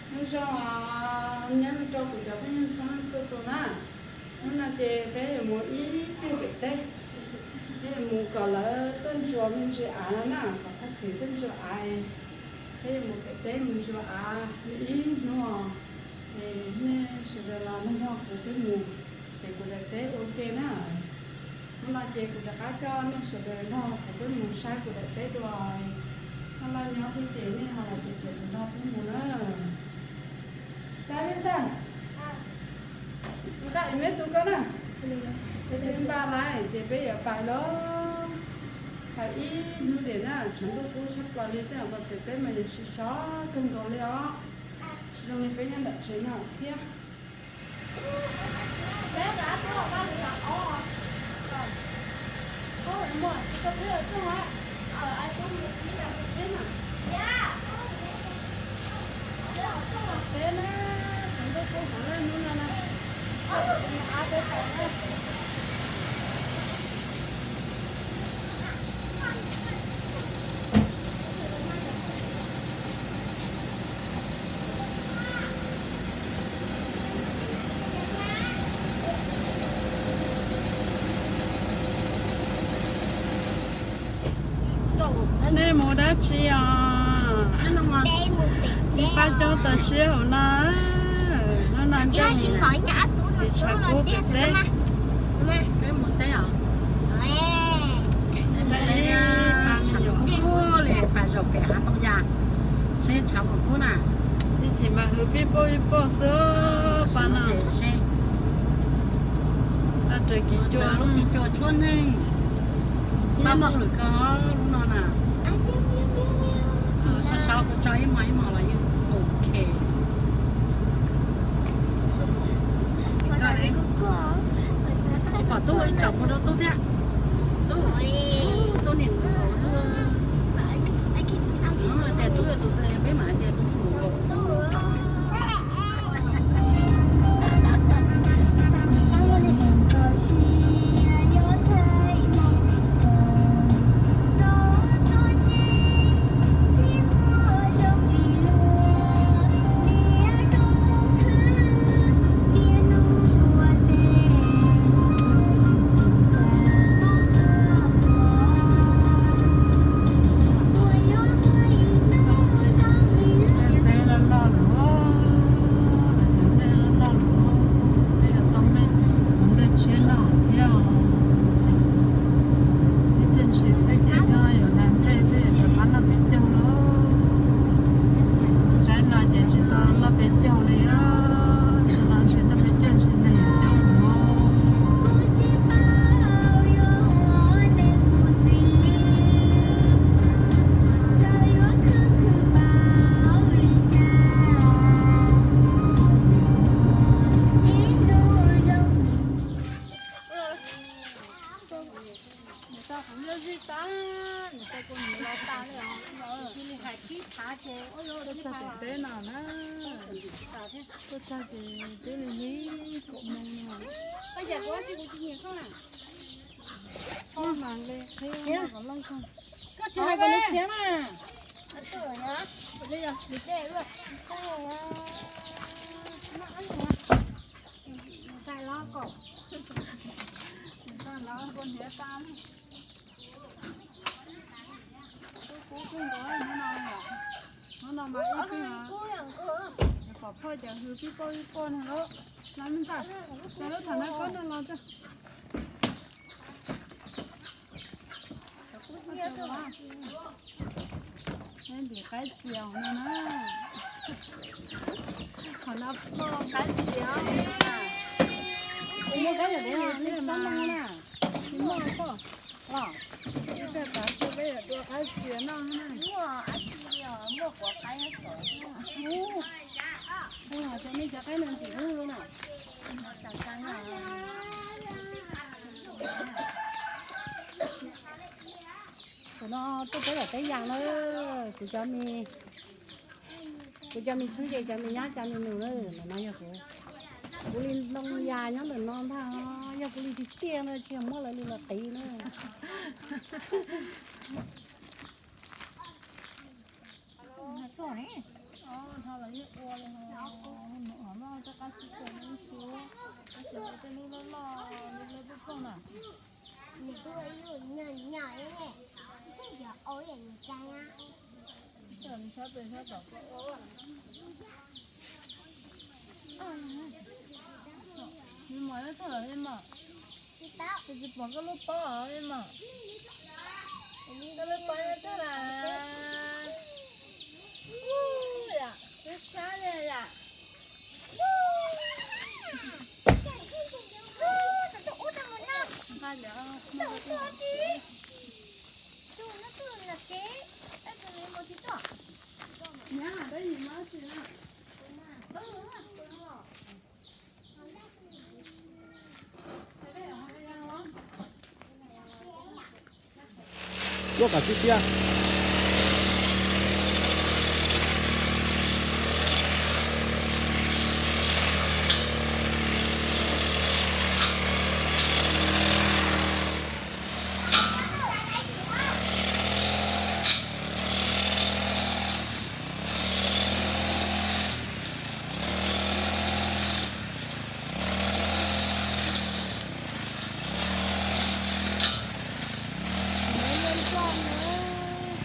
Hnub zoo os, nyob zoo rau kuv cov phooj ywg txhua leej txhua tus na. Hnub no ces peb yuav mus ib pliag pem teb, peb yuav mus kom lawv tuaj ntsuas me ntsis av no na, kom Thaj Xeem tuaj ntsuas av. Peb yuav mus pem teb mus ntsuas av li ib hnub os. Es nej sawv daws los nrog kuv peb mus pem kuv daim teb ua ke na. Hnub no ces kuv rov qab coj nej sawv daws nrog kuv peb mus saib kuv daim teb dua. Noj laj nyob thiab ces nej ho los ces sawv daws nrog peb mus na. Tag me ntxhais, nqa me tub koj na, es npaj lawm ces peb yuav pais lawm. Pais ib hnub diam na, tshav ntuj kub tshaj plaws li, tej zaum pem teb mas yuav sov sov kawg nkaus li os. Zoo li peb nyob nram tsev no thiab. Teb na, tshav ntuj kub heev na hnub no na. Av peb pom na. Nej mus dab tsi os? Paj coob tas siab hauv no. Hnub no coj mus tim tshav kub pem teb. Ib txhis mas hwv pij pauj pij pauj xwb paj no. Raws kis cua, kis cua tshuab neeg. Paj pauj lwm ko lub no na. Sov sov kuv tso ib hmos ib hmos los yeej ok. Tsis pom tub, ib tsoom mus rau tub thiab. Tub, tub nim nkaum, tias tub yog tus peb mam tias tub nim nkaum. Teb loj loj lawm, lawv cov nplej loj loj lawm, tej yuav tau nplej, nplej tshiab noj thiab. Ib pliag ntshis xwb ces koj yuav hla nplej xwb, rov qab noj peb caug lauj. Tsaib no ces tsis tau noj peb caug li, no ntshe noj peb caug ntshe neeg yuav coob mus. Nws tau qhov nyob zij tag, nws tau tus nws los tas li os. Cia li hais tsib phav ces tuaj txog tim teb no na. Tuaj txog ces twb li li kaum moos no. Koj tsis hais kom nws khiav mas. Ntxhais los kom, ntxhais los kua hniav tas li. Kub kub kawg nkaus hnub no, hnub no mas ib tug pom phoj cov hws pib pauj ib pauj no lauj. Los me ntxhais, tso lub tham nab kob no los tso. Neb ntim qaib txias no na. Qhov no pauj qaib txias. Tsis muaj qaib txias na, tsis muaj pauj los. Ib pliag tav su peb yuav dua qaib txias noj na. Ub, ub, cov nej cov qaib no ntxim hlub na. Kuv no tuaj peb daim teb yas na, kuv cov me, kuv cov me txheeb ces cov me nyab cov me nus na, ntawm no yog kuv, kuv li ntoo yas nyob ntawm no ntag, yog kuv li tiag tiag na tsis yog muab lawv li los qiv na. Tab sis tej lub loj loj, lub loj poj poj na. Nws tuaj ib lub nyuam nyuam, tej cov au yam nws cai na. Sab pem sab tom. Me mos, nyob twg lawm me mos? Tsis pom koj lub pob me mos. Koj lub pob nyob twg lawm? Yam, twb sab li yam. Tuaj kom siab siab. Nyob nyob nrog na.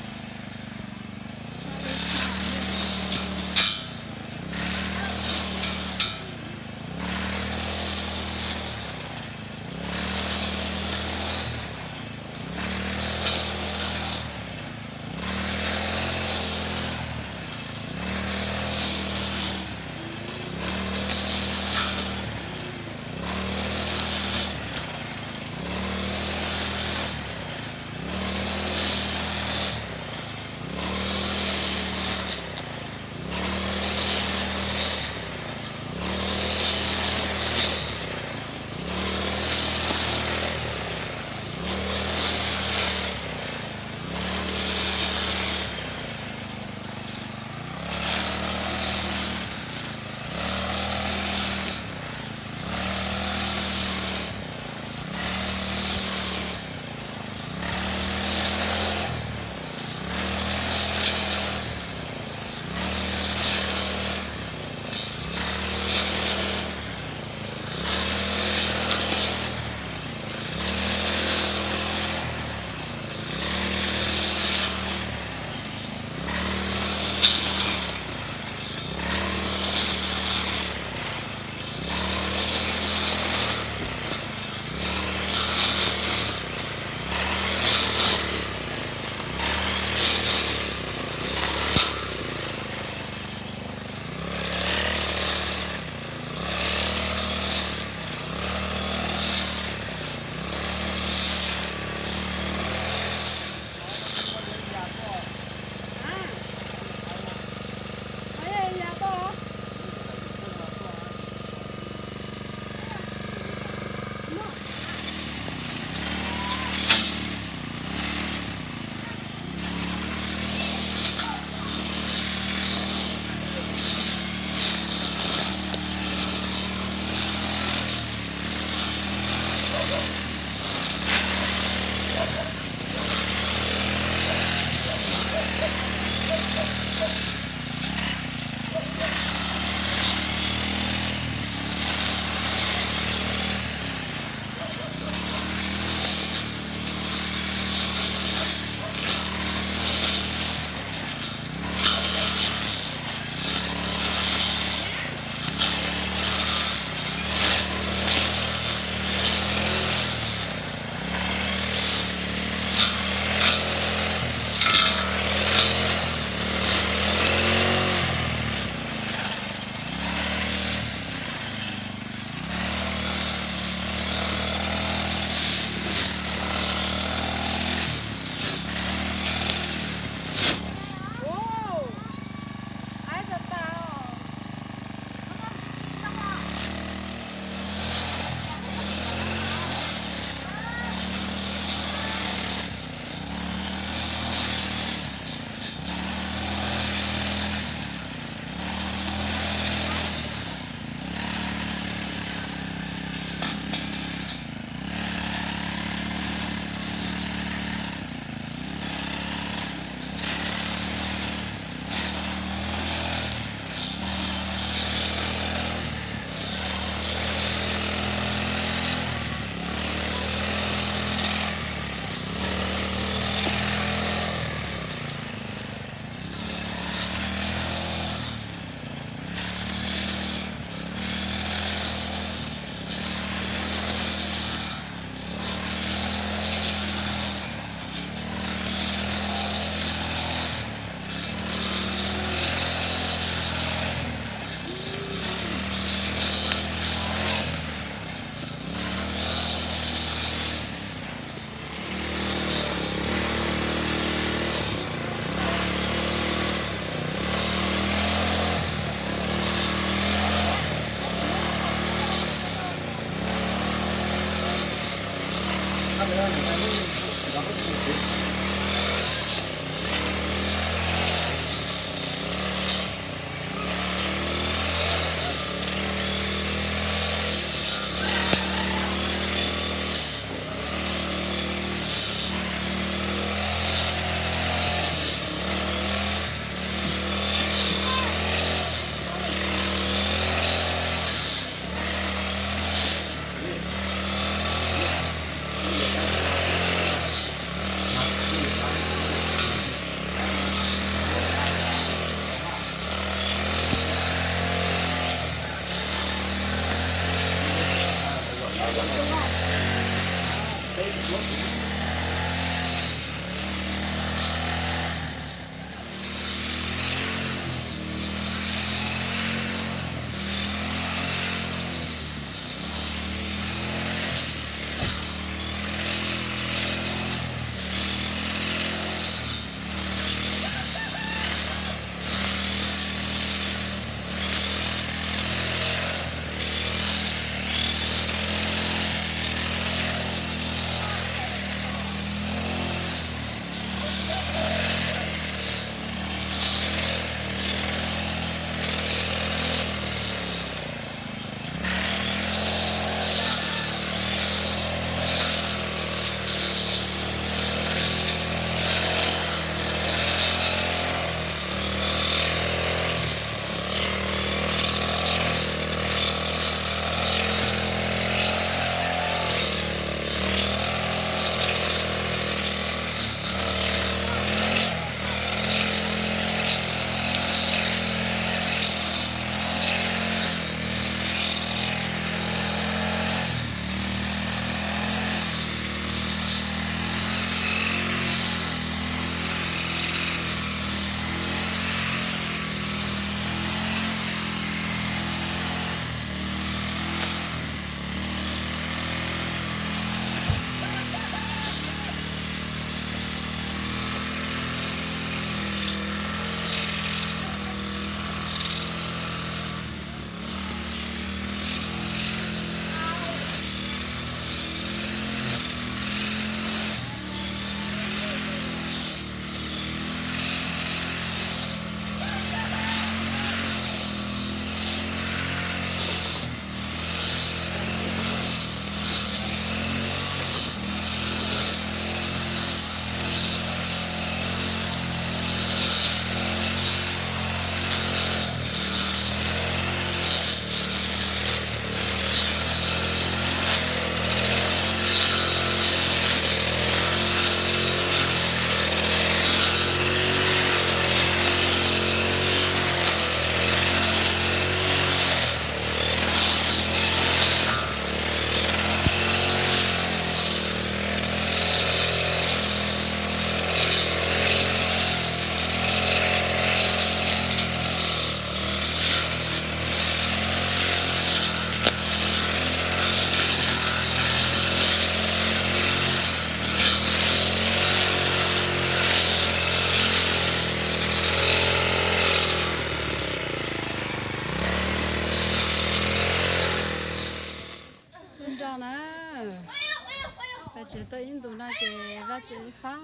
Ib ntus no ces vaj tse fab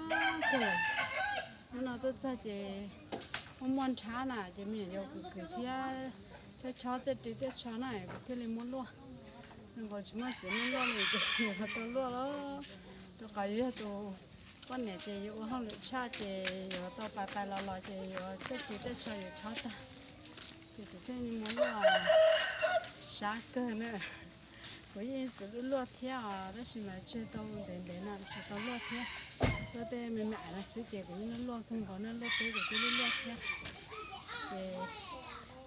kawg. Hnub no tuaj txog ces muaj muaj nrhab na ces me nyuam yaus kwv kwv thiab chob chob tej ris tej tsho na kuv thiaj li muab luaj. Nqus tsis muaj txiv muab luaj li ces yuav tau luaj los rau qhov yuav yog tus poj niam ces yuav ua hauj lwm tshaj ces yuav tau pais pais los los ces yuav tej ris tej tsho yuav chob tag. Ces kuv thiaj muab luaj sab kawg na. Kuv yeej txwv luaj luaj thiab os tab sis mas tseg tau ntev ntev no tsis tau luaj thiab. Luaj tej me me aiv no xwb ces kuv yeej luaj luaj kawg nkaus na, luaj teb kuv twb luaj luaj thiab. Ces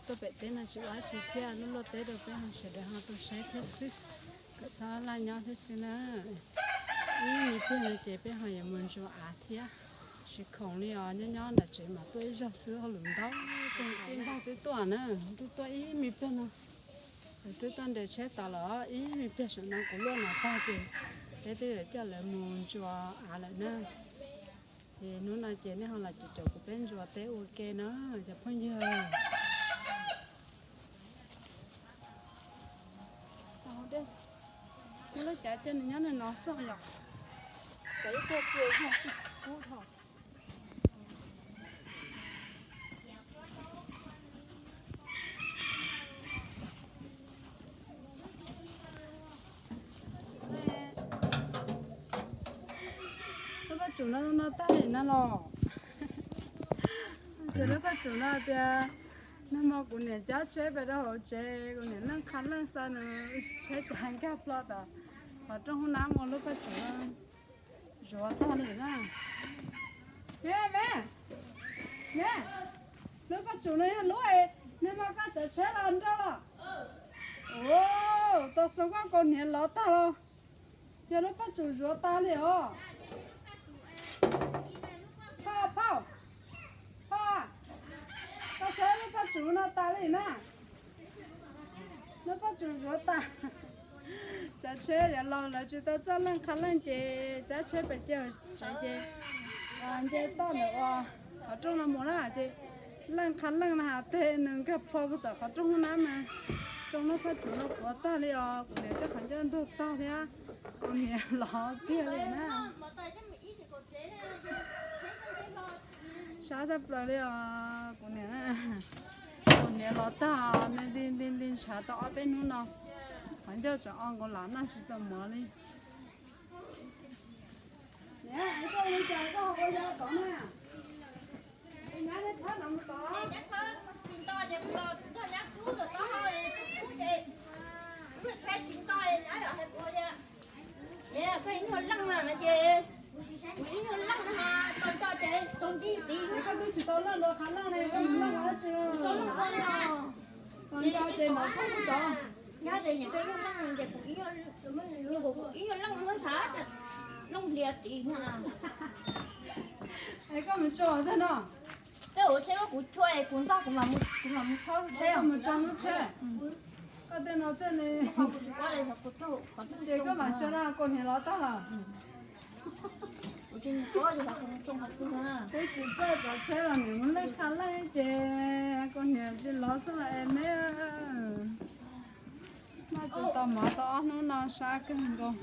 tuaj pem teb no tsis ua dab tsi thiab, luaj luaj teb rau peb ho sawv daws ho tuaj saib thiab xwb, kom xob laj nyob thiab xwb na. Ib me pliag no ces peb ho yuav mus ntsuas av thiab. Tsis khoom li os, nyob nyob nram tsev mas tuaj ib zaug xwb hauj lwm ntau. Tej npag twb tuaj na, twb tuaj ib me pliag no. Twb tuaj nres tsheb tas los ib me pliag saum no kuv luaj no tag ces peb twb yuav coj lawv mus ntsuas av lawm na. Ces hnub no ces nej ho los caum kuv peb ntsuas teb ua ke na cov phooj ywg. Muaj lub cav coj nws nyob nws no xwb yom. Cov ib tug txia zog tsis kub dhau. Lub paj tsum no no tag li na los. Ces lub paj tsum no tias nag hmo kuv niam cab tsheb pem rau hauv tsev, kuv niam leej qha leej xa nws tsheb cav nkag plho tom qhov rooj hoob nab mus lub paj tsum no zuav tag li na. Me, me, me, lub paj tsum no yog lub nag hmo koj tsav tsheb los nrog los. Ua, tau xyov koj kaus hniav lov tag los. Yog lub paj tsum zuav tas li os. Phauj, phauj, phauj, koj saib lub paj tsum no tas li na. Lub paj tsum zuav tas. Cov tsheb yav laus lawv tsis tau txawj leej qha leej ces cab tsheb pem caug tsev ces nce toj ntawm uas qhov rooj no mus na ces leej qha leej na has tej nws nkag plho puag tom qhov rooj hoob nab mas tsoo lub paj tsum no puav tag li os. Kuv niam tej qhov ncauj ntug tag thiab, kuv niam lov tiag li na. Sab tshaj plaws li os kuv niam. Kuv niam lov tag, nti nti nti ntshav tau ob peb hnub no, qhov ncauj tseem o nkaus lam noj tsis tau mov li. Koj ib nyuag leej no ces kuv ib nyuag leej no mas tau nco ces tau nti tid. Koj twb tsis tau leej dua qhov leej ne, koj leej dab tsi? Tau nco ces nov koj tod. Nyob ces nim koj ib nyuag leej ces kuv ib nyuag leej muab thav looj hlias tid no. Es koj mus tso tag no. Tej ua tsheb kuv chua kuv ntog kuv mam mus thaub tsheb, mus tso lub tsheb. Koj tej no tej ne, ces koj mam sawv no kaus hniav lov tag los. Peb tsis txawj tsav tsheb los nim mus leej qha leej ces kaus hniav tsis lov xwb los es me. Noj tsis tau mov tau ob hnub no sab kawg nkaus.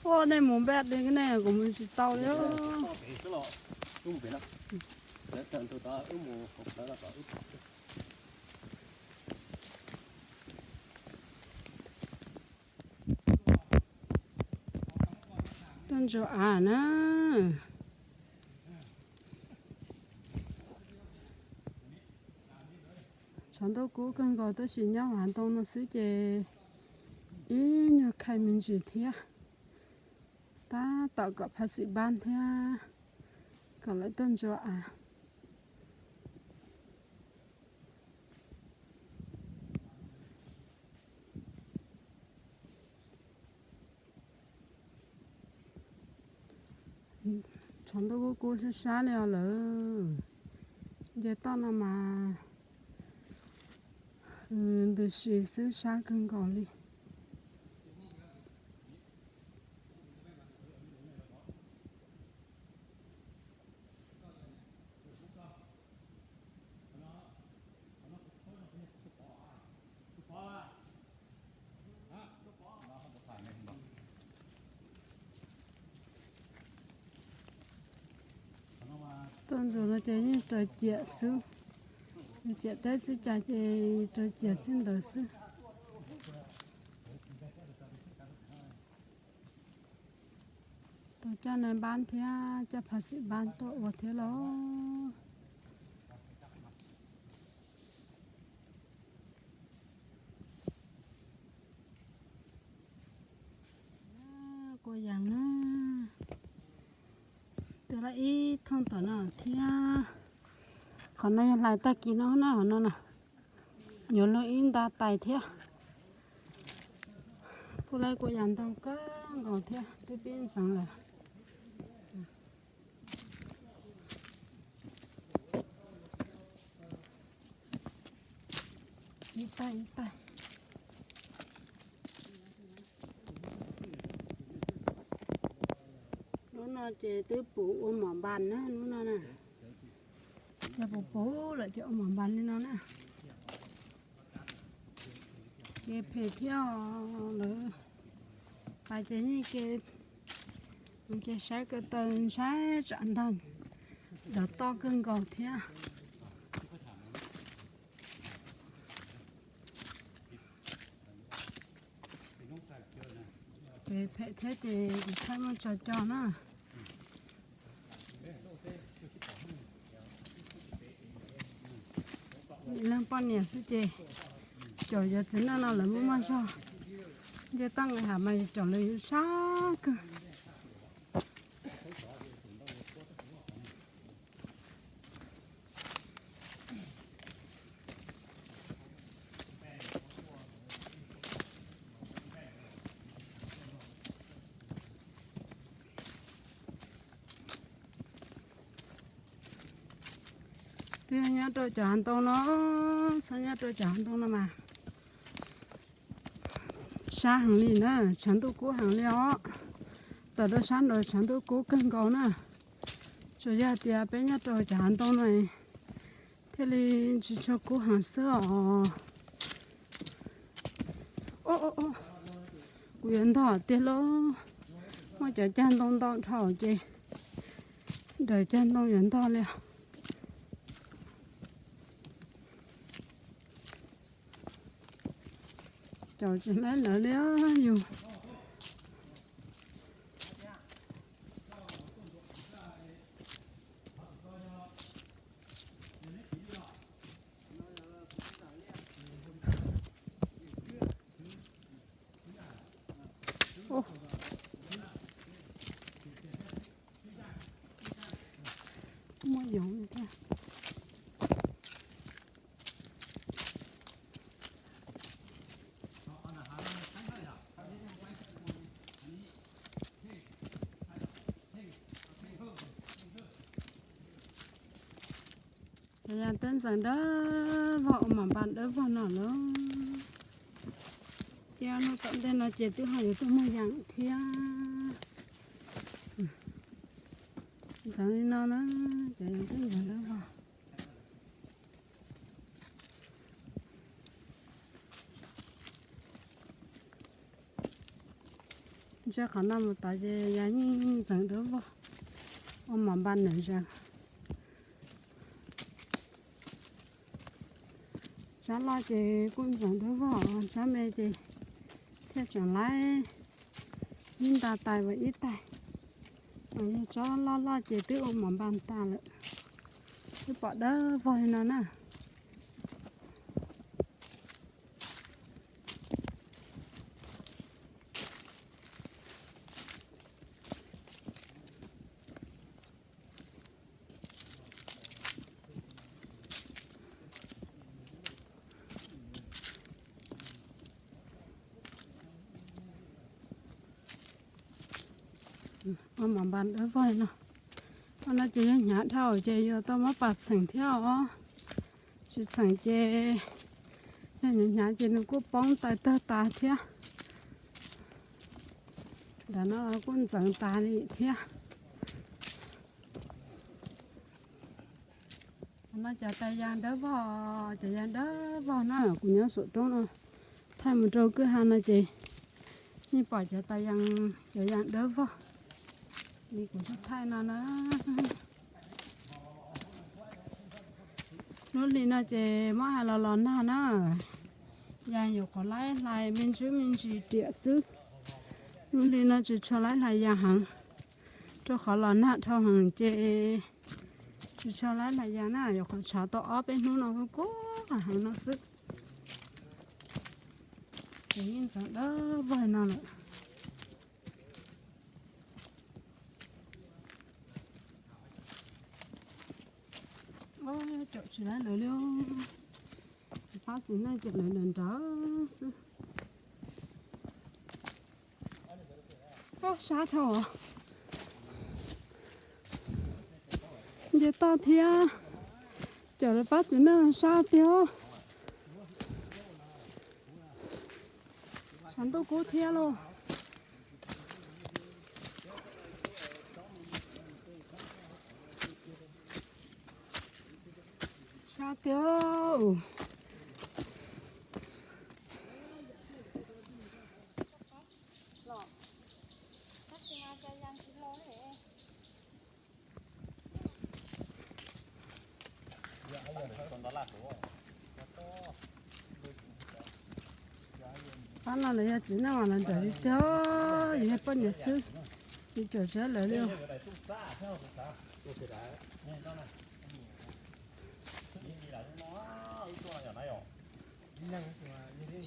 Ua nej mus npaj li nej kuv mus tsis tau li. Tuaj ntsuas av na. Tshav ntuj kub kawg nkaus tab sis nyob hav ntoo no xwb ces ib nyuag khaij me ntsis thiab. Tab tom kom phaj xim npab thiab kom lawv tuaj ntsuas av. Tshav ntuj kub kub sab sab li os lawm. Nce toj no mas ntws si xwb sab kawg nkaus li. Ntxuav no ces yeej raws ciam xwb, raws ciam teb txij cas ces raws ciam txij ntawd xwb. Tau coj nais npab thiab coj phav xim npab tuaj ua thiab los. Kua yas na, twb laj ib thooj tom no thiab. Qhov no yog hlais tag kis no na, qhov no na, yuav luag ib nta tais thiab. Kuj laj kua yas ntau kawg nkaus thiab, twb pib ntxeev lawm. Ib taig ib taig. Lub no ces twb puv ua mom npas na, lub no na. Yog puv puv lawm ces ua mom npas li no na. Kev phem thiab lawm. Pais ces yeej ke, ces saib ko taw ntshai tsam ntag, dov toj kawg nkaus thiab. Kev phem thiab ces kuv thaij muab tso cog na. Leej poj niam xwb ces caum yuav txiv neej no lawv muaj muaj zog. Nce toj nqis hav mas caum lawv yuav sab kawg. Twb nyob rau cov hav ntoo no, txhob nyob rau cov hav ntoo no mas sab heev li na, tshav ntuj kub heev li os. Tawm rau sab nraud tshav ntuj kub kawg nkaus na. Tsuas yog tias peb nyob rau cov hav ntoo no thiaj li tsis tshua kub heev xwb os. Kuv yuav ntog tiag lauj, muaj cov cag ntoo ntau dhau ces daws cag ntoo yuav ntog li os. Caum tsis laib lawv li yus. Muaj yoov thiab. Cov yas twb ntxeev dawb vog ua mam npas dawb vog no lawm. Thiab hnub tom ntej no ces twb ho yuav tuaj muaj yas thiab. Ntxeev li no na, cov yas twb ntxeev dawb vog. Ntshe qhov no mus tod ces yas yeej ntxeev dawb vog, ua mam npas nws zaws. Tsob loj ces kuj ntxeev dawb vog, tsob me ces thiaj tseem laib ib nta tais uas ib taig. Yog tsob loj loj ces twb ua mam npas tas lawm, twb pom dawb vog li no na. Ua mam npas dawb vog no. Ua no ces yog hnyav dhau ces yuav tau muab pas txheem thiab os. Tsis txheem ces yog hnyav hnyav ces nws kuj poob tais tawg tas thiab. Nram no kuj ntxeev tas li thiab. No cov tais yas dawb vog, cov yas dawb vog no kuv nyob saum roob no thaij mus rau kwj ha no ces yeej pom cov tais yas, cov yas dawb vog li kuv thaij thaij no na. Lub hli no ces muab hais los los nag na, yas nyuam qhuav laib hlais me ntsis me ntsis riam xwb. Lub hli no tsis tshua laib hlais yas heev, rau qhov los nag dhau heev ces tsis tshua laib hlais yas na, nyuam qhuav tshav tau ob peb hnub no kub kub heev no xwb. Ces yeej ntxeev dawb vog no lawm. Caum tsis laib lawv li, pab txiv neej caum lawv nrawm nrawm xwb. Sab dhau, nce toj thiab, caum lawv pab txiv neej sab tiag. Tshav ntuj kub thiab lauj. Sab tiag. Pab no lawv yog txiv neej los nrawm li tiag, yus yog poj niam xwb, yus caum tsis laib lawv li.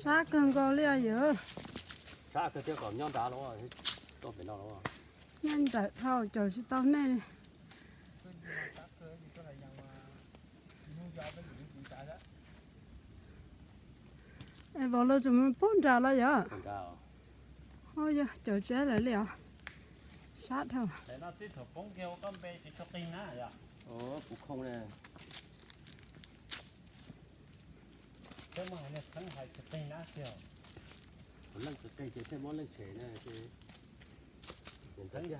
Sab kawg nkaus li os yawg. Nyob nrawm dhau caum tsis tau nej li. Es vauv lawv tseem mus pug nram los yog? Yog caum tsis laib lawv li os. Sab dhau. Leej tsis qig ces thiaj muab leej tshem na, ces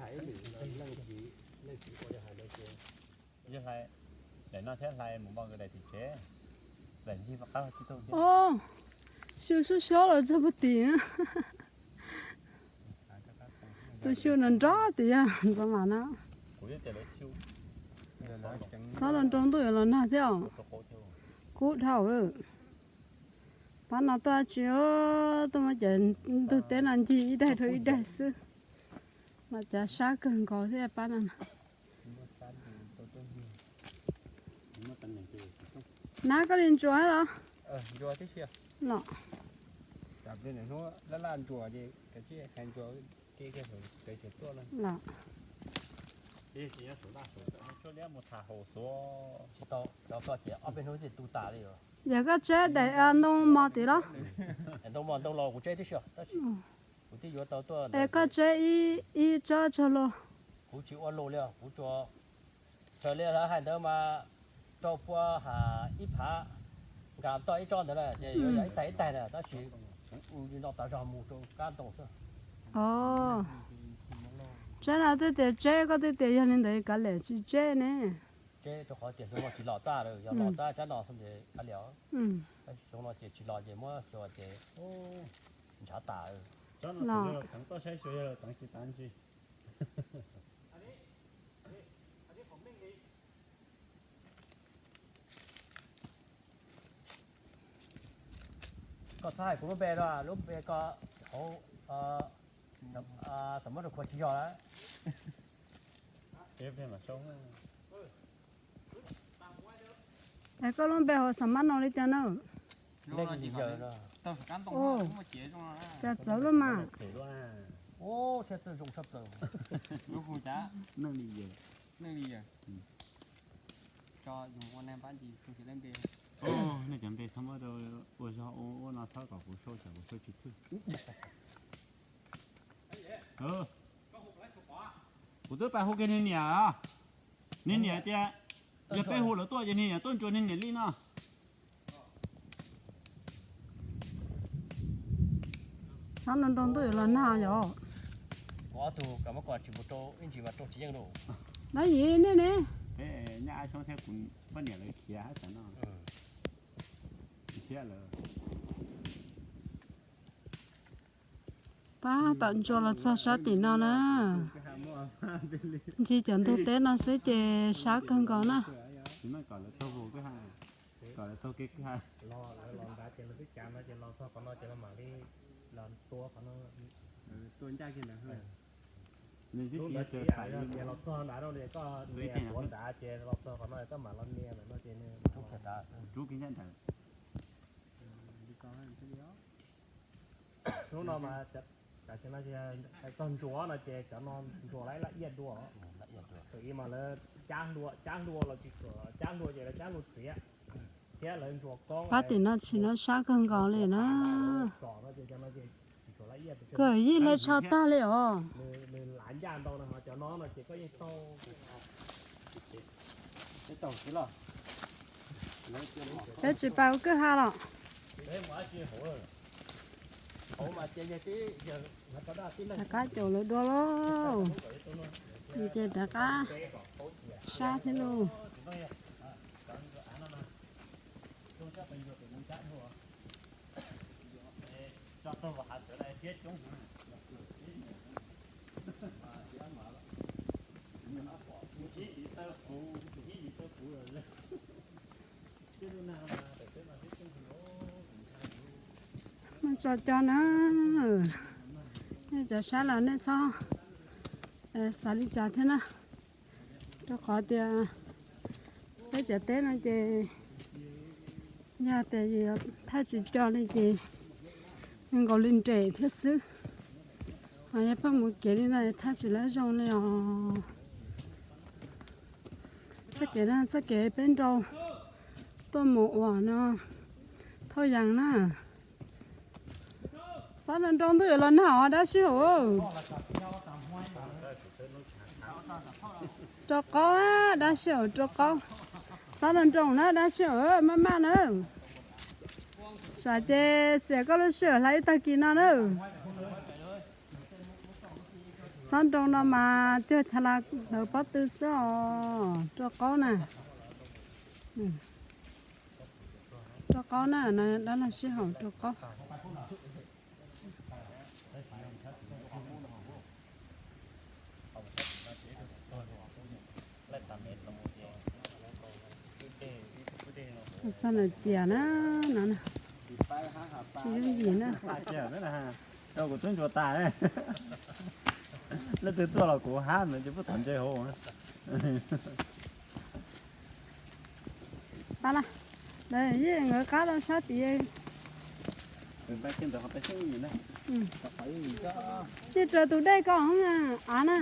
hais ib lwm leej tsis, leej tsis ua li hais ntawd ces. Yog hlais daim no thiab hlais mus npaj nkawd daim tim tsev, daim ncig qab tib tug thiab. Xyu xub xyob los txog puag tim. Tus xyu nrov nrov tim yog ntxov mam na. Xob los nroo ntuj yuav los nag thiab os. Kub dhau. Pab no tuaj tsis, tuaj muab cov ntug teb no ncig ib daig rau ib daig xwb. Los cav sab kawg nkaus thiab pab no. Nab koj li ntsuas los? Los. Los. Tsis tau, cov toj ces ob peb hnub twb tu tas li os. Yog koj tseb daim ntoo mos tid los? Ntoo mos ntoo los kuv tseb tib si, tab sis kuv twb yuav tau tuaj. Es koj tseb ib tsob tsaug los? Kuv tsis ua lus li os, kuv tsuas raws li lawv hais ntawd mas rau pua ha ib phav, nkag toj ib tsob ntawd na ces yuav yog ib taig ib taig na, tab sis noj tas zog mus rau kab ntoo xwb. Tseb no twb tias tseb, koj twb tias yog li ntawd kav liam tsis tseb ne. Tseb rau qhov tias xyoo no tsis los txaj lawm, yog los txaj tsab no xwb ces kav liam. Xyoo no ces tsis los ces muab xyuas ces ntshav tas. Los. Koj txhob hais kuv lub npe no, lub npe ko hauv xam mab rau khua tsis yog lawm. Es koj lub npe hauv xam mab no li cas na? Cas txawv lub mas. Nej cov npe txhob muab rau ua zog ua no txhob kom kuv sau, kuv sau tsis thwj. Kuv twb pais hu kiag niag niam, niag niam tias yog peb hu lawv tuaj ces niag niam tuaj ntsuas niag niam li no. Xob nroo nroo ntuj yuav los nag yom. Kuv ob tug kam muab kom tsis mus rau ib ntsis mas rau tsis yeej lauj. Nab yim nej ne. Nyab Ab Xyoob thiab kuv poj niam lawv khiav hab tas no. Khiav lawm. Pab tom ntsuas los txog sab tim no na. Ncig cov ntug teb no xwb ces sab kawg nkaus na. Tsis meej kom lawv taug vus peb ha. Los, lawv los nrad ces lawv twb cav no ces los txog qhov no ces lawv mam li los tua qhov no. Tua ncaj kiag ntawd. Nws twb tiav tiav ces los txog nrad no ces koj nias tuav nrad ces los txog qhov no koj mam los nias ntawm no ces nws rub kiag ncaj ntawd. Hnub no mas tam sim no txog ntsuas no ces cov no ntsuas lawv laj iaj dua. Tus ib mas lawv cab hlua, cab hlua los tsis tshua cab hlua ces lawv cab hlua txiav, thiab lawv ntsuas koob. Pab tim no tsis no sab kawg nkaus li na. Kawg yij hle tsho tag li os. Peb tsis pais ua kwj ha los. Rov qab caum lawv dua lauj. Ces rov qab sab thiab lauj. Muaj tso cov na, nej cov saib los nej txhob xav li cas thiab na. Rau qhov tias peb cov teb no ces yog tias yus yuav thaij tsis co li ces nkaus li nres thiab xwb. Ho yog pheej mus kev li no thaij tsis lawv zoo li os. Txoj kev no txoj kev peb nrau tuaj mus uas no thauj yees na. Xob nroo nroo ntuj yuav los nag os dab sij hawm. Rau qaub na dab sij hawm rau qaub. Xob nroo nroo na dab sij hawm maj maj na. Tsam ces xiam koj lub sij hawm hlais ib tag kis no na. Xob nroo no mas cuag chav la hlawv pob tw xwb os rau qaub na. Rau qaub na, dab laug sij hawm rau qaub. Xab na cias na, no na, tsis yooj yim na. Rau kuv twb ntsuas tas. Leej twg tuaj los kuv hab ntawd ces puag tom ntse hauv. Pab na, yeej nkawd qab rau sab tid. Yeej raws tus dej ko av na.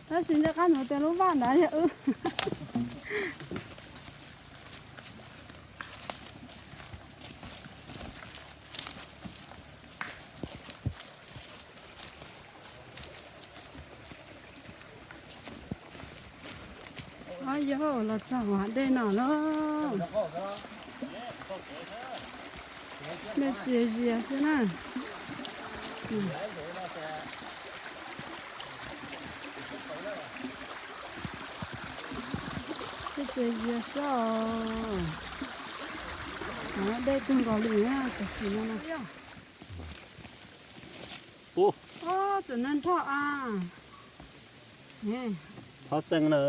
Tab sis nce qab ntawd tias lub vaj ntawd yog wb. Ob yog los txog hav dej no lauj. Dej txias zias xwb na. Dej txias zias xwb os. Dej kawg nkaus li na tam sim no na. Tseem nrog nrog a. Txhob txeeb na,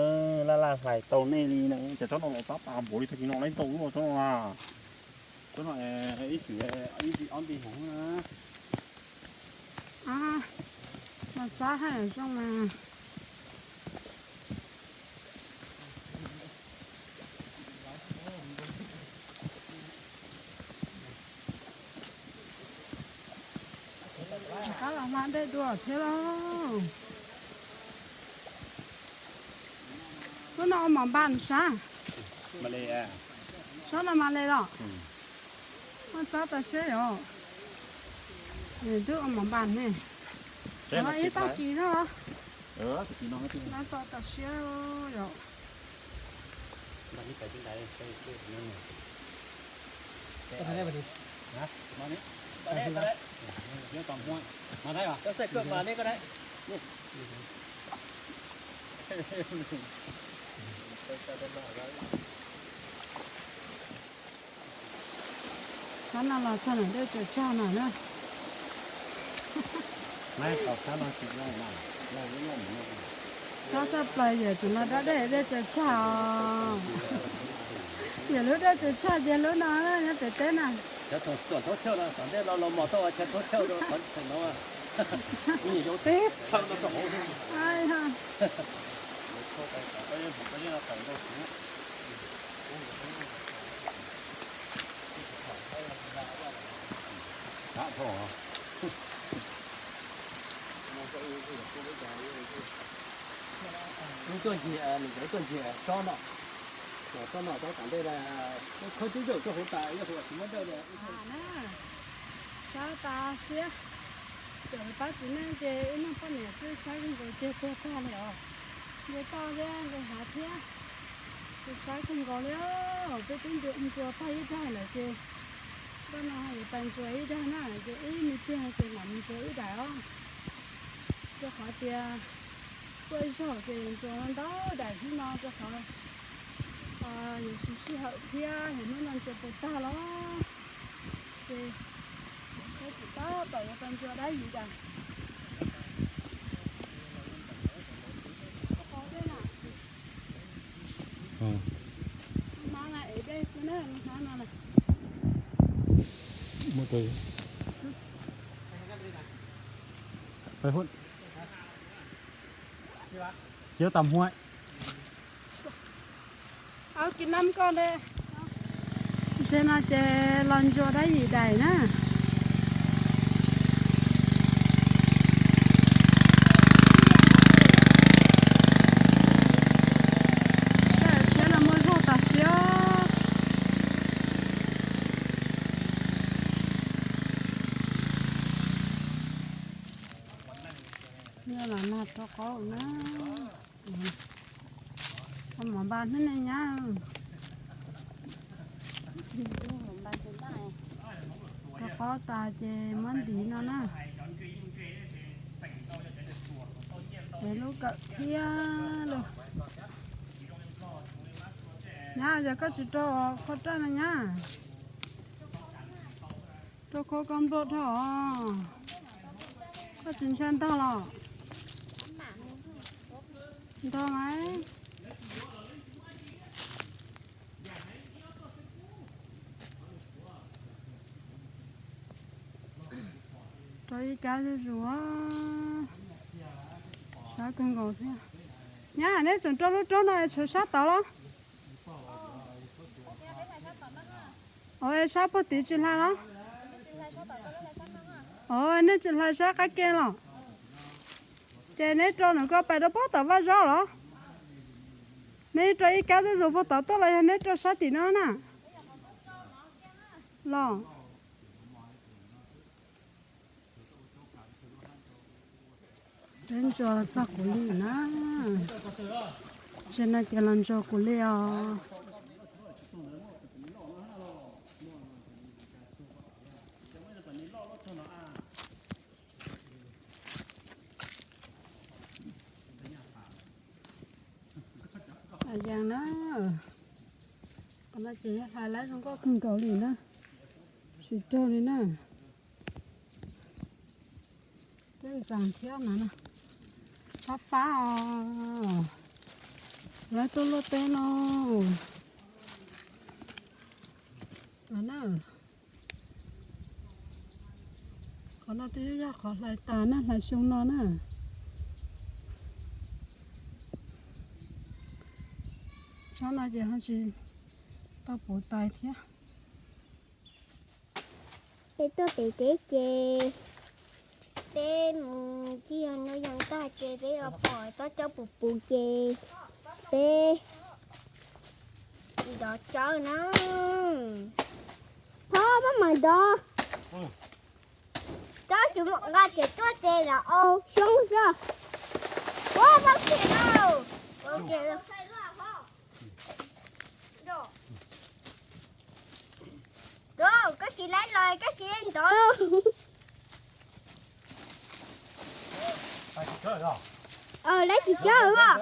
laj laj hlais tau nej li na, ces tsob no los tab tas npaum li tag kis no lawm ntau lub tsob no na. Tsob no ib txwm ib txwm ob nti hauv na. Los txab haj zoo mas. Rov qab los hla dej dua thiab lauj. Lub no ua mov npas sab. Sab no mas le los. Muaj txab tas siab yom. Twb ua mov npas ne. Ib tag kis no los. No txab tas siab yom. Sab no los txog ntawm dej tsaws tsag no na. Sab tshaj plaws yawm tseem los dab dej dej tsaws tsag os. Yog lub dawb tsis tshaj tiag lub no nyob pem teb na. Cov thaum xuam thoob thawj no, tom ntej no los mos tau cov thoob thawj rau qhov tseem no. Kuv yeej zoo teb plaws no rau hauv. Wb tuaj ncig, nws cov tuaj ncig tsob no, tsob no rau tom ntej, khawb cub zaum rau hauv tas, yog hauv tsis muab dawj li. Sab tas siab, txawm pab txiv neej ces ib leeg poj niam xwb saib kawg nkaus tiag tiag tag li os. Nce toj thiab nqis hav thiab, ces saib kawg nkaus li. Peb twb ncua tag ib daig lawm ces, koj no yuav pais ncua ib daig na, ces ib me pliag ces mam mus ncua ib daim os. Rau qhov tias tuaj ib zaug ces ncua ntau daim xwb no rau qhov yuav siv sij hawm thiab yog hnub no ncua puas tag los ces peb tsis tau pom yuav tau ncua dab yim daim. Chiếu tầm huống. Ntse no ces los ncua dab yim daim na. Siab no muaj zog tas siab. Yog los nag rau qaub na. Koj mov npaj hnub nej nyab. Rau qaub tas ces muab ntiv no na. Es lub kawm thiab lawm. Nyab, yog koj tsis rau khau raj no nyab. Rau khau koj npau dhau os. Koj tsis ntshai ntog los? Ntog mas. Rau ib kab zuj zus, sab kawg nkaus thiab. Nyab, neb tseem rau lub roob no tshuav sab tod los? Ua sab puag tid tsis hlais los? Ua nej tsis hlais sab qab ke los? Ces neb rau ntawm ko pais rau puag tom vaj zaub los? Neb rau ib kab zuj zus puag tod tuaj los yog neb rau sab tim no na? Los. Peb ntsuas txog kuv li na. Zaum no ces los ntsuas kuv li os. Yees na. Qhov no ces yog hlais lab zoo nkauj kawg nkaus li na. Tsis raug li na. Twb ntxeev thiab no na. Fab fab os. Lawv tuaj luaj teb no. Los na. Qhov no twb yog qhov hlais tas na, hlais xyoo no na. Tsob no ces ho tsis tau puv tais thiab. Peb tuaj pem teb ces peb mus ncig hnub yoog tag ces peb los pom tsob tsob puv puv ces peb ntov tsob na. Thaub, pab mam ntov. Tsob tsis muaj nqa ces tuaj ces los au xyoob xwb. Ua, pab kiag lauj. Ua kiag lauj. Koj tsis laib los koj tsis ntov lauj. Laib tsis cab os.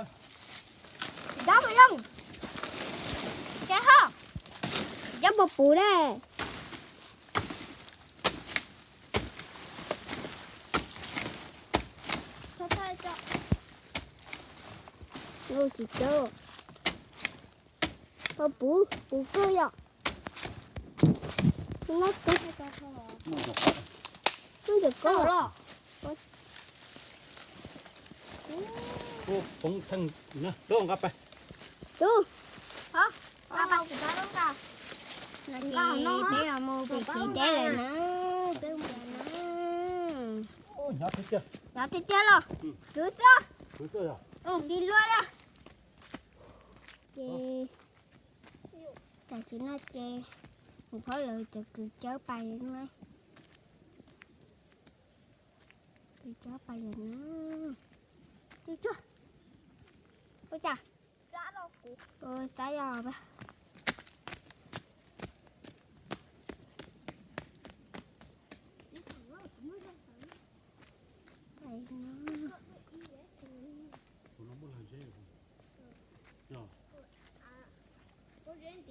Cab puas yooj? Saib ho. Cab puas puv ne? Tsis cab. Puv, puv kawg yom. Noj kawg. Noj ntawm koj los. Poob theej na, nqa pais. Tus, peb yuav mus pem tsev teb lawm na, peb mus na. Hnyav tiag tiag los, tus xwb, tsis luaj li. Ces tam sim no ces kuv phob lawv cov kws cawb pais na. Kws cawb pais lawm na. Tus tsuag, ua cas, xav yog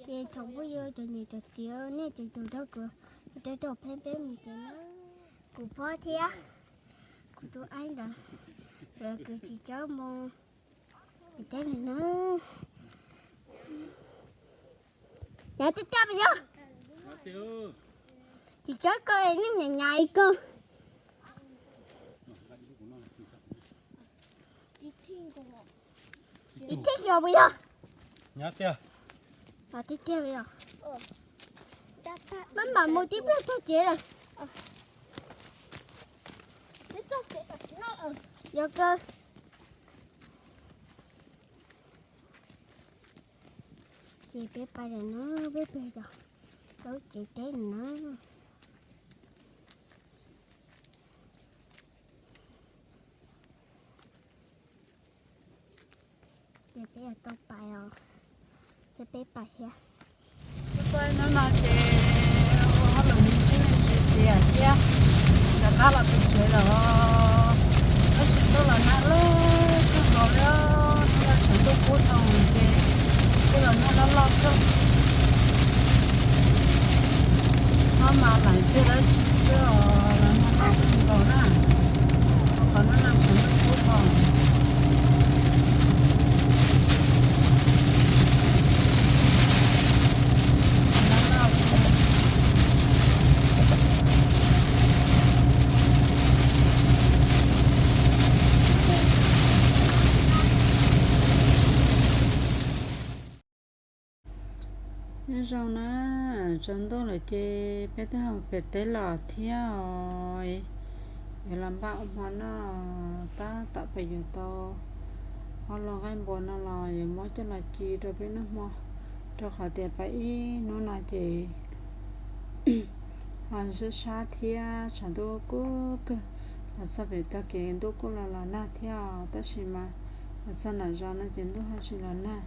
Ces tsoom phooj ywg, cov niam cov txiv, nej cov caum rau kuv, rau rau peb peb mus tsev na. Kuv phob thiab kuv tus aib ntawd lawv kws tsis txawb mus pem teb lawm na. Hnyav tiag tiag puas yog? Tsis txawb koj es nej hnyav hnyav li koj. Ib thij kiag puas yog? Hnyav tiag. Tiag tiag li os. Maj mam mus tib pliag txog tsev lawm. Yog kawg. Ces peb pais lawm na, peb pais rau lub tsev teb na. Ces peb yuav tau pais os, ces peb pais thiab. Hnub no ces ua hauj lwm me ntsis me ntsis tiav thiab, rov qab los pem tsev lawm os. Tab sis ntuj los nag loj kawg nkaus li, hnub no tshav ntuj kub tau ces ntuj los nag loj loj kawg. Ob mas lam kiag dab tsi xwb os, los nag loj kawg nkaus na. Qhov no nag tshav ntuj kub tau. Nyob zoo na, tsaus ntuj lawm ces peb twb ho pem teb los thiab os. Yuav los npaj ua hmo noj, tab tom pem yuav tau ob lub nqaij npua no los yuav muab coj los ci rau peb noj hmo, rau qhov tias pais ib hnub no ces ho sab sab thiab tshav ntuj kub kawg. Los txog pem tag kev ntuj kuj los los nag thiab os, tab sis mas los txog nram zos no ces ntuj ho tsis los nag,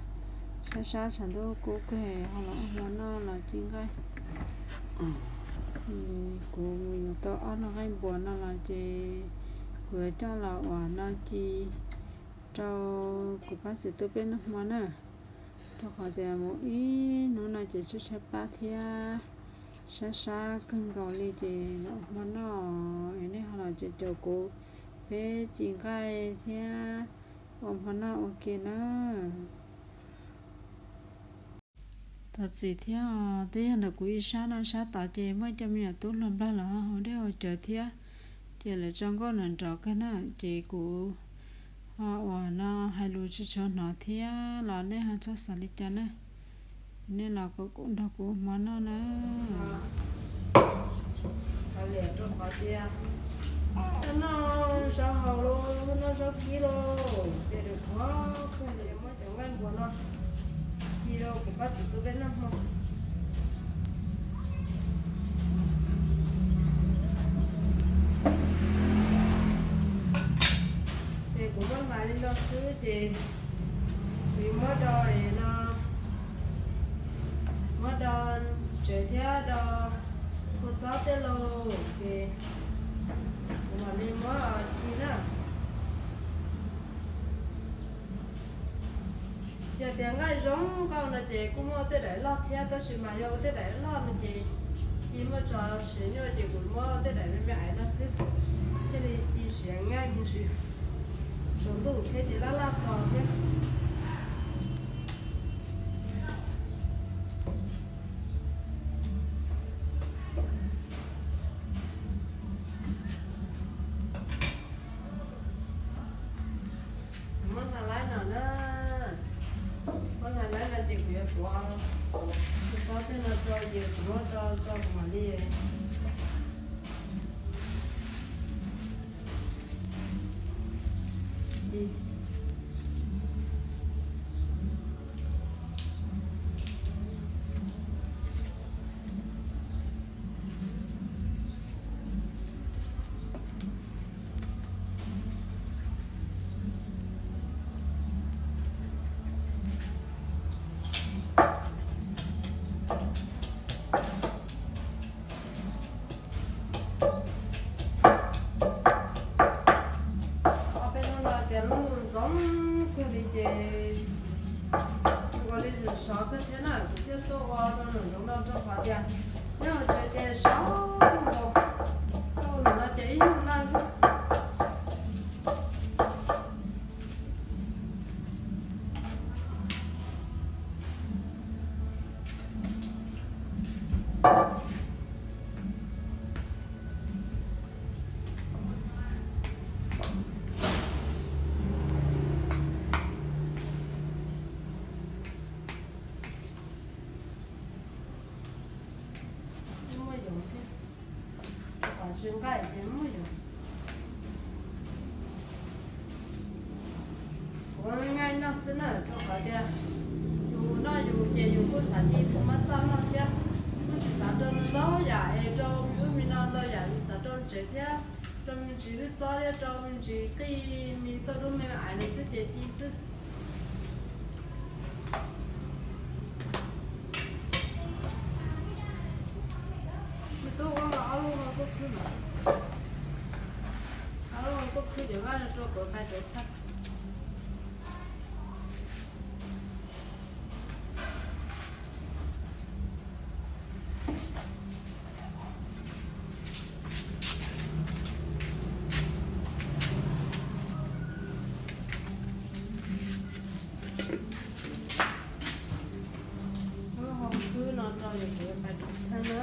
sab sab tshav ntuj kub kawg. Ho los ua hmo noj los ci nqaij. Kuv mus yuav tau ob lub nqaij npua no los ces kuv yuav coj los ua hmo noj ci rau kuv pab txiv tub peb noj hmo na. Rau qhov tias mus ib hnub no ces tshaib tshaib plab thiab sab sab kawg nkaus li ces los ua hmo noj, es nej ho los caum caum kuv, peb ci nqaij thiab ua hmo noj ua ke na. Thov txim thiab os, twb yog ntawm kuv ib sab no, sab tod ces muaj cov me nyuam tub hluas nplog los ho haus dej haus cawv thiab, ces lawv tso nkauj nrov nrov kawg na, ces kuv ho uas no hais lus tsis tshua hnov thiab los nej ho txhob xav li cas na. Nej los kom kuv nrog kuv hmo noj na. Noj zaub hau, noj zaub kib lauj, ces lawv thov kawg, muab cov nqaij npua no ci rau kuv pab txiv tub peb noj hmo. Ces kuv muab hais li no xwb ces kuv yuav muab do no, muab do tsev thiab do kua txob tej los ces kuv mam li muab ci na. Yog tias nqaij zoo nkauj no ces kuj muaj tej daim loj thiab, tab sis mas yog ua tej daim loj no ces ci muaj tso siav nyuaj, ces kuv muab tej daim me me aiv no xwb, thiaj li ci siav nqaij mus sis tsaus ntuj thiab ces laj laj to thiab. Ua, tus tau tej no rau ces kuv muab rau tso kuv mam li. Ob peb hnub no ces lub ntxoov kawg li ces ua li sov kawg thiab na, kuv thiaj tuaj ua rau nws zoo no rau qhov tias nyob hauv tsev ces sov kawg nkaus, tuaj ua nws no ces ib nyuag laj zog. Muaj yoov thiab, qhov tsis nqaij ces muaj yoov. Kuv nqaij noj xwb na, rau qhov tias yus noj yus ces yus kuj xav ci tus mab xaj noj thiab. Kuj tsis xav rau nws ntau yam es rau me ub me no ntau yam, yus xav rau ntsev thiab, rau me ntsis hwj txob thiab, rau me ntsis qij me toj dub me aiv nws xwb ces ci xwb. Me tub ua ob lub no tuaj khwb mas, ob lub no tuaj khwb ces vaj rau kuv qai cov thaj. Lub hauv khwb no rau yus kuv pais rau thaj na.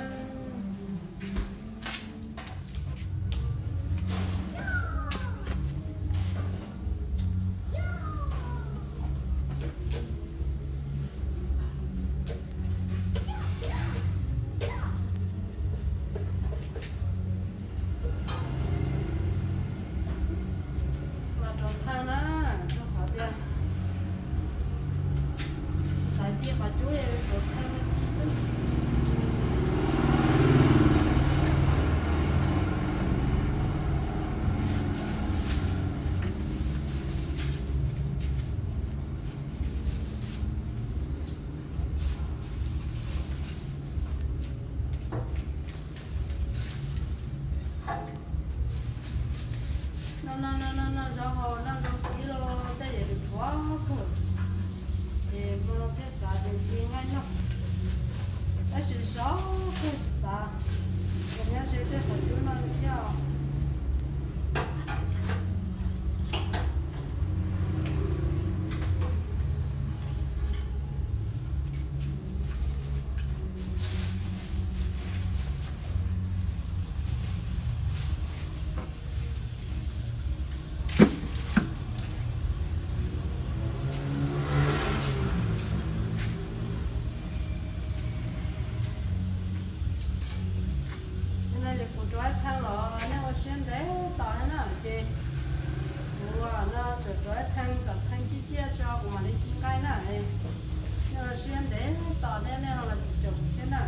Los rau thaj na, rau qhov tias xav ci qhov cub rau thaj xwb. No no no no no, zaub hau noj zoo kawg los tej yam li qhuav kawg. Es hmo no thiaj xav tias ci nqaij noj, tab sis sov kawg tsis xav, ces nyob ze tej qhov cub no li thiab os. Ces no ces kuv rau ib thaj los nej ua siab ntev tos thiab na, ces kuv no tseem rau ib thaj kom thaj ciaj ciaj tso kuv mam li ci nqaij na. Nej ua siab ntev tos thiab nej ho los caum thiab na.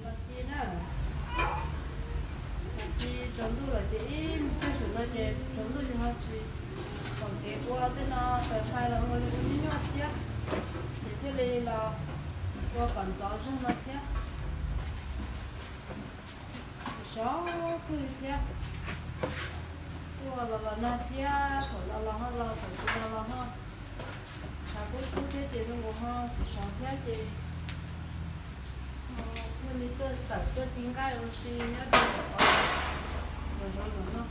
Los ci na, los ci tsaus ntuj lawm ces ib pliag saum no ces tsaus ntuj ces ho tsis pom kev ua tej no, tawm hais los ua li ua nyuaj nyuaj thiab, ces thiaj li los ua kom ntxov zog no thiab. Sov kawg li thiab, tuaj los los nag thiab, thaum los los ho los, thaum tsis los los ho. Tshav kub kub thiab ces zoo nkaus ho sov thiab ces thiaj li tuaj txawm tuaj ci nqaij ua si nyob rau tom los zov los noj.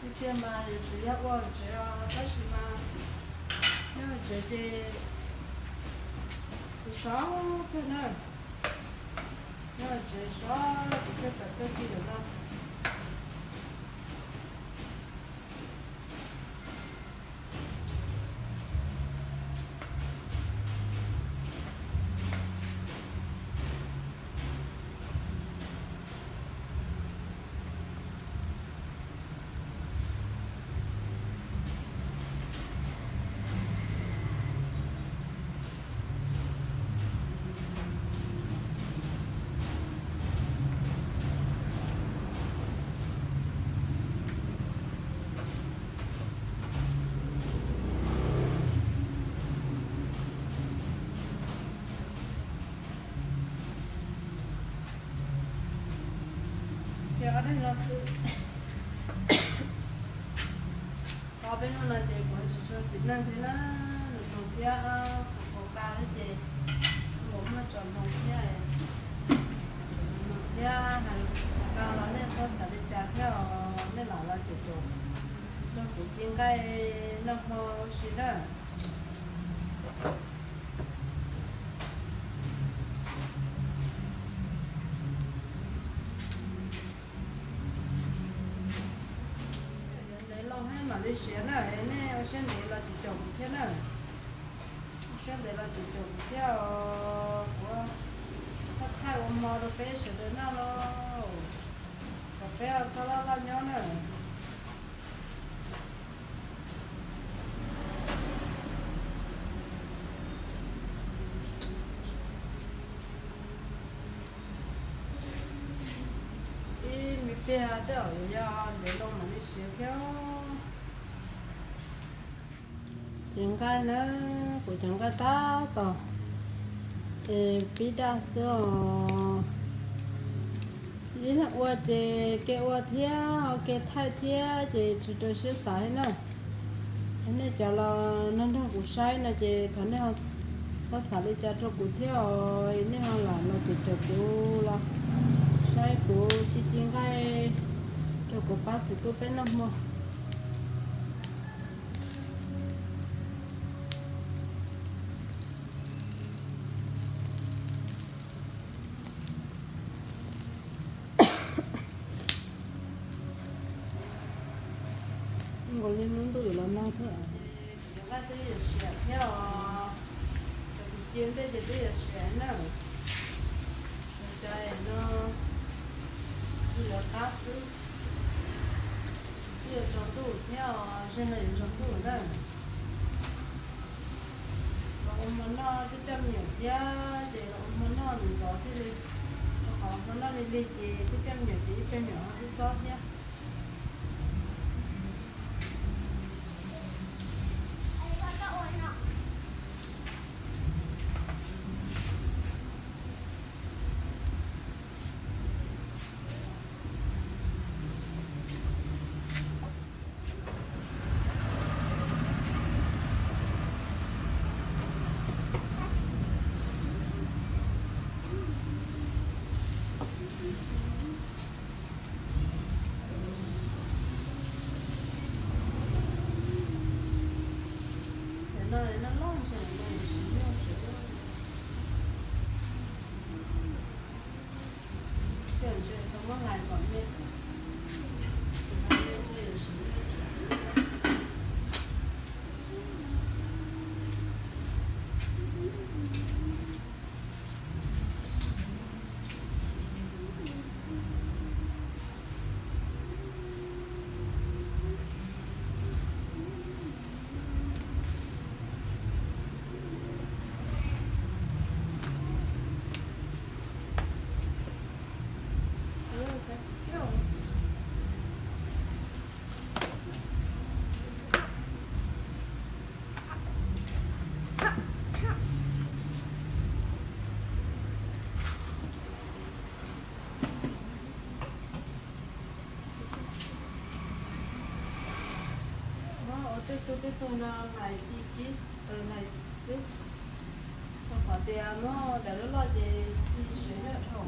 Tiag tiag mas yuav tsum yog ua tsev os, tab sis mas nyob tsev ces kuv sov kawg na. Nyob tsev sov kuv thiaj tawm tuaj ci lawm no. Ces ob leeg no xwb. Qhov peb hnub no ces kuv tsis tshua xis neej thiab na, nws hloov thiab, kuv qhov qa thiab ces kuv muaj tso hloov thiab, hloov thiab hais txog qa los nej txhob xav li cas thiab os, nej lam los caum caum nrog kuv ci nqaij noj hmo ua si na. Yog ntev loo thiab mam li siav na, nej ua siab ntev los caum caum kuv thiab na. Ua siab ntev los caum caum kuv thiab os, kuv thaij thaij ua hmo rau peb sawv daws noj lauj, kom peb txhob laj laj nyob na. Ib me pliag tej zaum yuav yog ntev loo mam li siav thiab. Cev nqaij na, kuv cev nqaij tab tom, es pib daj xwb os. Ib leeg ua ces ke ua thiab, ke thaij thiab ces tsis rau siab xav thiab na. Nej cov los nrog nrog kuv saib no ces thov nej ho xav li cas rau kuv thiab os, nej ho lam los caum caum kuv los saib kuv ci ci nqaij rau kuv pab txiv tub peb noj hmo. Nkaus li lub ntuj yuav los nag thiab. Cov nqaij twb yuav siav thiab os, cov kuv ci ntej ces twb yuav siav na. Cov no twb yuav qab xwb, twb yuav tsaus ntuj thiab os, ze no yuav tsaus ntuj na. Los ua hmo noj twb coj me nyuam thiab, ces los ua hmo noj ntxov thiaj li, rau qhov hmo noj lig lig ces twb coj me nyuam ces ib plag nyuam ho twb txob thiab. Ua tej tug tej tug no lais ci kib, lais xwb, rau qhov tias muab daim loj loj ces ci siav zaj dhau.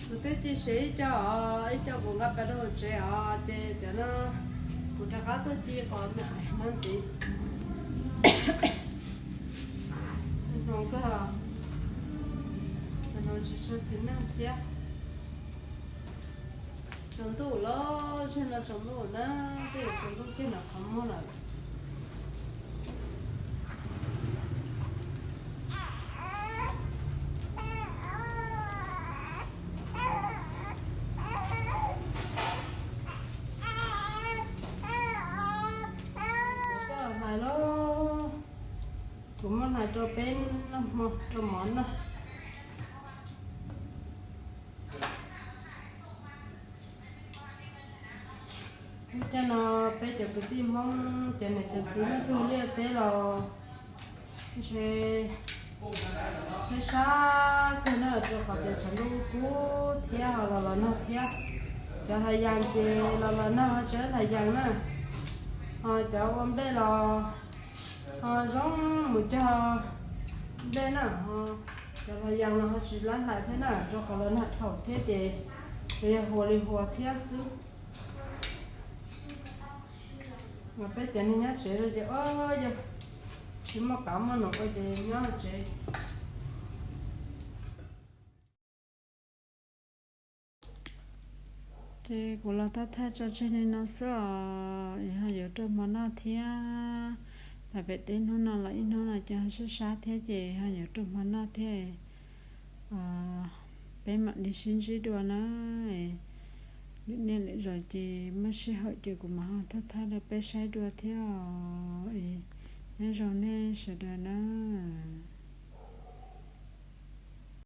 Kuv twb cia siab ib co os, ib co kuv nqa pais rau hauv tsev os, ces cov no kuv rov qab tuaj ci qhov me ais no ntxiv. Hnoos kawg, hnoos tsis tshua xis neej thiab. Tsaus ntuj los, tsev no tsaus ntuj na, tej zaum tsaus ntuj kiag nram qhov muag lawm. Hais los, kuv muab hais rau peb noj hmo rau mov noj. Lub caij no peb cov kwv tij Hmoob cov niam cov txiv leej twg liaj teb los ntshe sab sab kawg na, rau qhov tias tshav ntuj kub thiab ho los los nag thiab. Cov hlais yas ces los los nag ho tsis hlais yas na, ho cov ua nplej los ho zoo mus cog nplej na, ho cov hlais yas los ho tsis hlais thiab na, rau qhov los nag dhau thiab ces yog huas li huas thiab xwb. Mas peb cov neeg nyob tsev no ces o, yog tsis muaj qav muaj num ua ces nyob tsev. Ces kuv los thawj thawj tso tseg li no xwb os, ho yuav rau hmo noj thiab. Pem teb hnub no los ib hnub no ces ho sab sab thiab ces ho yuav rau hmo noj thiab. Peb mam li sib ntsib dua na. Lwm niaj lwm zaus ces muaj sij hawm ces kuv mam ho thawj thawj rau peb saib dua thiab os. Nyob zoo nej sawv daws na.